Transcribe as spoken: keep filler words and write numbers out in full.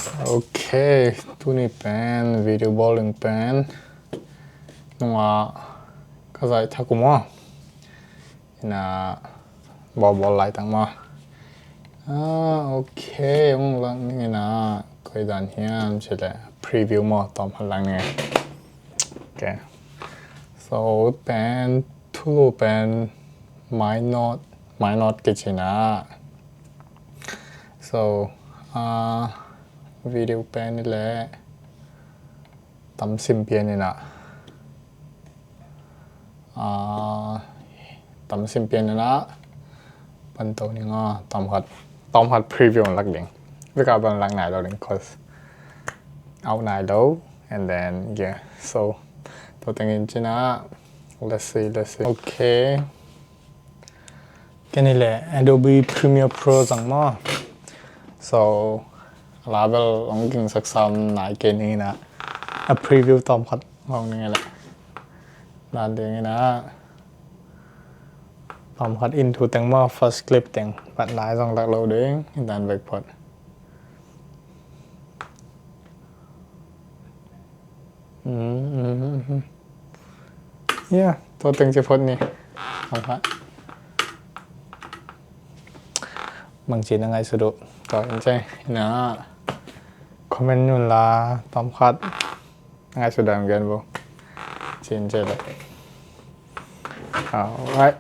Ok, tuni pen video bawl ding pen nungah ka zaih thak uh maw? Ina bawlbawl laitak maw? Ah, ok, hong lak ning ina, koi dan hiam cih leh preview maw, tawm khat lak ning. Ok, so pen thulu pen my note, my note kici na. So ah, video pen i leh tam sim pian ina, ah, tam sim pian ina pan to ning a, tawm khat, tawm khat preview lak ding. Vika ban lak nai lo ding, cause out nai lo. And then yeah, so to tengin cina, let's see, let's see. Ok, ken i leh Adobe Premiere Pro zang maw? So label hong ging saksam nai kei ning ina, a preview tawm khat hong ning i leh dan ding ina, tawm khat intro teng maw, first clip teng, but nai zong lak lo ding, dan bek phot. Yeah, to teng ci phot ni. Tawm khat. Bangci na ngaihsut uh, to in cei na, comment un la, tawm khat. Ngaihsut dan gen bo. Cin cei le. Alright.